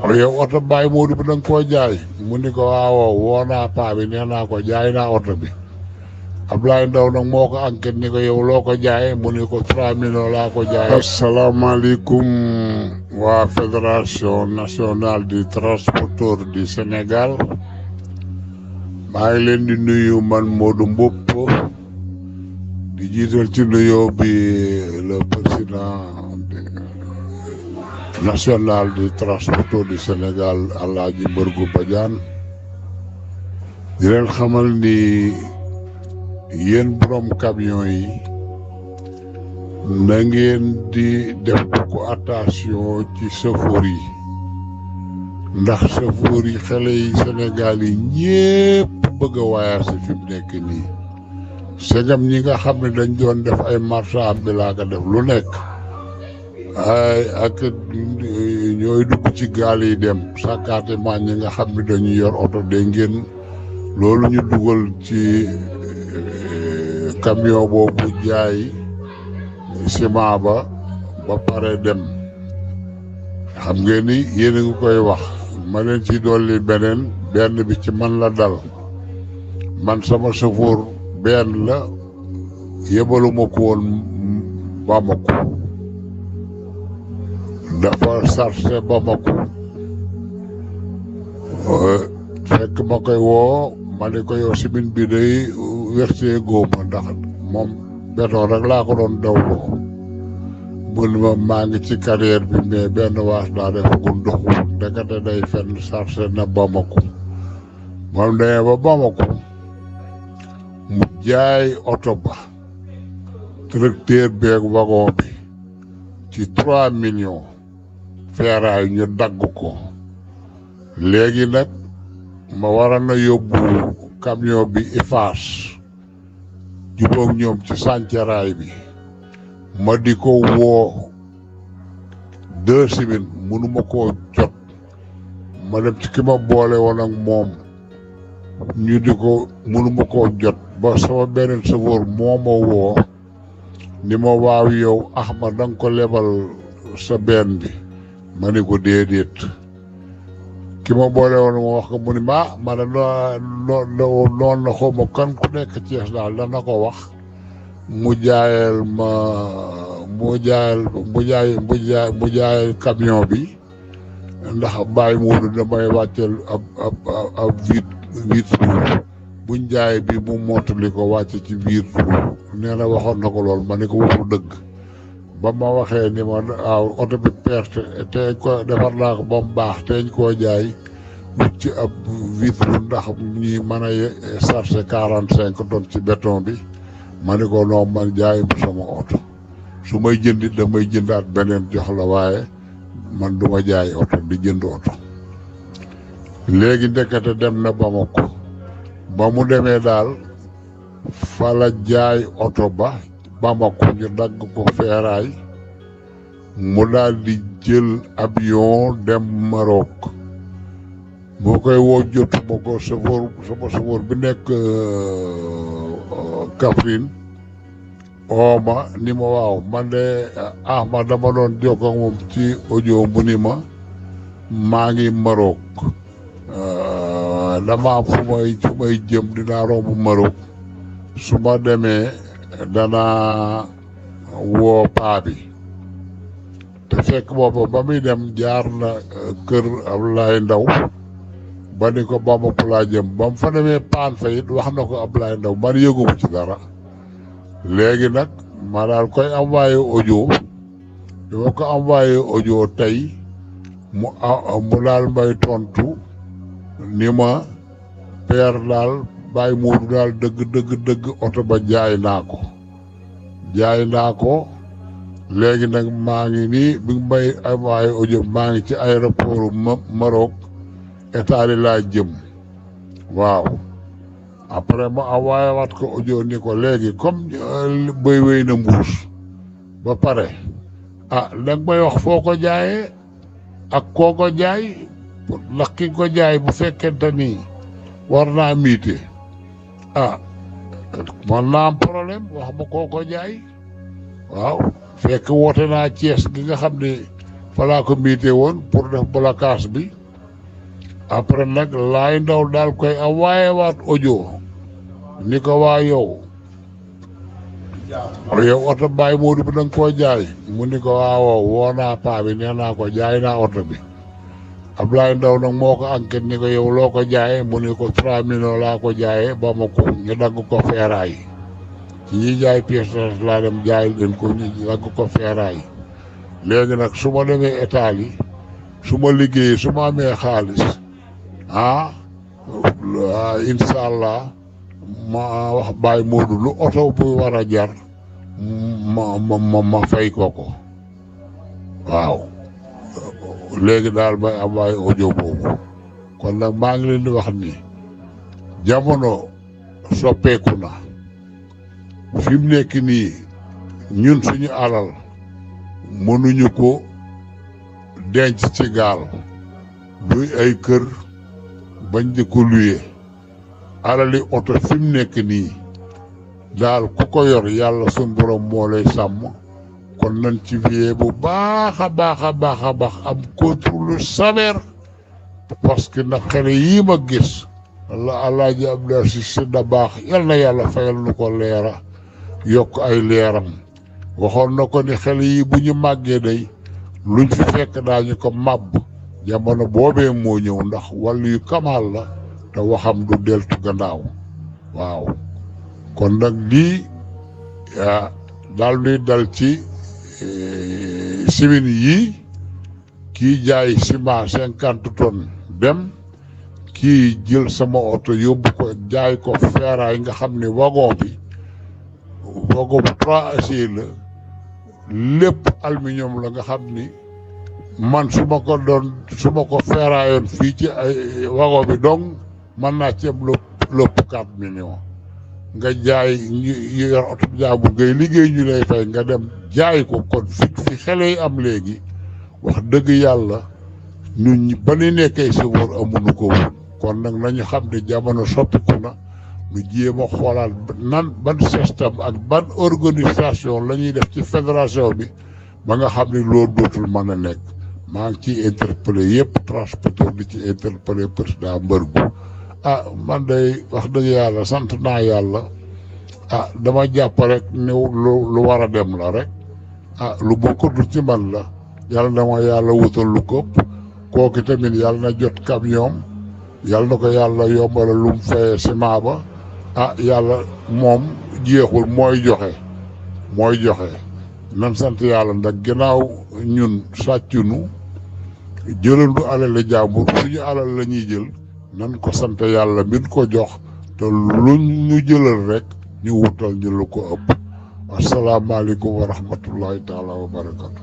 yow oto Baye Modou bi da nga koo jaay mu ni ko waaw woo naa paa bi nee naa ko jaay naa oto bi Ablaye Ndaw nag moo ko enquête ni ko yow loo ko jaayee mu ni ko 3 millions laa ko jaayee. asalaamaaleykum waa fédération nationale des transporteurs du Sénégal maa ngi leen di nuyu man Modou Mboup di jiital ci nuyoo bi le président national des transporteurs du Sénégal Alaaji Mbargou Badiane di leen xamal ni yéen borom camion yi na ngeen di def beaucoup attention ci chauffeur yi ndax chauffeur yi xale yi Sénégal yi ñépp bëgg a voyager fi mu nekk nii segam ñi nga xam ne dañ doon def ay marchand ambulant ka def lu nekk ay ak ñooy dugg ci gaal yi dem sàkkaatement ñi nga xam ne dañu yor oto de ngeen loolu ñu dugal ci camion boobu jaay ciment ba pare dem xam ngeen ni yéen a ngi koy wax ma leen ci dolli benn bi ci man la dal man sama chauffeur benn la yebaluma ko woon Bamako dafa sarse Bamako fekk ma koy woo ma ne ko yow simin bi day versé góoma ndax moom béton rek laa ko doon dawloo mun ma maa ngi ci carrière bi mais benn waas daa defagul ndoxu ndekete day fenn sarse na Bamako moom demee ba Bamako mu jaay oto ba tracteur beeg wagon bi ci 3 millions feeraay ñu dagg ko léegi nag ma waroon na yóbbu camion bi Eiffage jubóog ñoom ci sàncaraay bi ma di ko woo 2 semaines mënuma koo jot ma dem ci ki ma boole woon ak moom ñu di ko mënuma koo jot ba sama beneen chauffeur moo ma woo ni ma waaw yow Ahmad da nga ko lebal sa benn bi ma ni ko déedéet ki ma boole woon ma wax ko mu ni ma ne noonu la xaw ma kan ku nekk Thiès daal dana ko wax mu jaayal camion bi ndax Baye Modou damay wàcceel ab vitre buñ jaay bi mu mottali ko wàcce ci vitre nee na waxoon na ko lool ma ne ko waxul dëgg ba ma waxee ni ma waaw oto bi perte teeñ ko defar naa ko ba mu baax teeñ koo jaay wut ci ab vitre ndax ñi mën a chargé 45 tonnes ci béton bi ma ne ko non man jaay sama oto su may jëndit damay jëndaat beneen jox la waaye man duma jaay oto di jënd oto léegi ndekete dem na Bamako ba mu demee daal fa la jaay oto ba Bamako ñu dagg ko feeraay mu daal di jël avion dem Maroc moo koy woo jotuma ko sama chauffeur bi nekk Kaffrine ooma ni ma waaw man de ma dama doon jokkoo ak moom ci audio mu ni ma maa ngi Maroc dama am fu may jëm dinaa romb Maroc su ma demee danaa woo paa bi te fekk booba ba muy dem jaar na kër Ablaye Ndaw ba ni ko Bamako laa jëm ba mu fa demee paan fa it wax na ko Ablaye Ndaw man yëguma ci dara léegi nag ma daal koy envoyé audio bi ma ko envoyé audio tey mu daal may tontu ni ma père daal Baye Modou daal dëgg oto ba jaay naa ko léegi nag maa ngi nii bi may envoyé audio maa ngi ci aéroport Maroc Italie laa jëm waaw après ma envoyé waat ko audio ni ko léegi comme bëy wéy na mbuus ba pare danga may wax foo ko jaayee ak koo ko jaay ndax ki ko jaay bu fekkente ni war naa miite man naa am problème wax ma koo ko jaay waaw fekk woote naa Thiès gi nga xam ne fa laa ko miite woon pour def blocage bi après nag Laay Ndaw daal koy envoyé waat audio ni ko waa yow oto Baye Modou bi danga koo jaay mu ni ko waaw woo naa paa bi nee naa ko jaay naa oto bi Ablaye Ndaw nag moo ko enquête ni ko yow loo ko jaayee mu ni ko 3 millions laa ko jaayee ba ma ko ñu dagg ko feeraay ci ñuy jaay pièces laa dem jaay leen ko ñu dagg ko feeraay léegi nag su ma demee Italie su ma liggéeyee su ma amee xaalis incha allah ma wax Baye Modou lu oto bu war a jar ma fay ko waaw léegi daal may am ay audio boobu kon nag maa ngi leen di wax ni jamono soppeeku na fi mu nekk nii ñun suñu alal mënuñu ko denc ci gaal duy ay kër bañ di ko luye alali oto fi mu nekk nii daal ku ko yor yàlla suñ borom moo lay sàmm kon nañ ci veiller bu baax a baax am contrôle sévère parce que nag xale yii ma gis la Alaaji Abdoulaye Cissé Dabakh yal na yàlla fayal nu ko leera yokk ay leeram waxoon na ko ni xale yi bu ñu màggee day luñ fi fekk daañu ko màbb jamono boobee moo ñëw ndax wàllu yu kamaal la te waxam du deltu gannaaw waaw kon nag lii daal di dal ci simin yii kii jaay ciment 50 tonnes dem kii jël sama oto yóbbu ko jaay ko feeraay nga xam ne wagon bi 3 acier la lépp aluminium la nga xam ni man su ma ko feeraayoon fii ci ay wagon bi donc mën naa ci am lépp 4 millions nga jaay ñu yor oto jaamu ngay liggéey ñu lay fay nga dem jaay ko kon fi xale yi am léegi wax dëgg yàlla ñun ba ñu nekkee si wóor amuñu ko woon kon nag nañu xam ne jamono soppiku na ñu jéem a xoolaat ban système ak ban organisation la ñuy def ci fédération bi ba nga xam ne loolu dootul mën a nekk maa ngi ciy interpellé yëpp transporteur di ci interpellé président Mbërgu man day wax dëgg yàlla sant naa yàlla dama jàpp rek ne lu war a dem la rek lu bokkul ci man la yàlla dama yàlla wutal lu këpp kooku tamit yàlla na jot camion yàlla na ko yàlla yombala lu mu fayee ciment ba yàlla moom jeexul mooy joxe nan sant yàlla ndax gannaaw ñun sàccunu jëlandu alal jàmbur suñu alal la ñuy jël nan ko sant yàlla min ko jox te luñ ñu jëlal rek ñu wutal ñu lu ko ëpp asalaamaaleykum wa rahmatullahi taala wa barakatu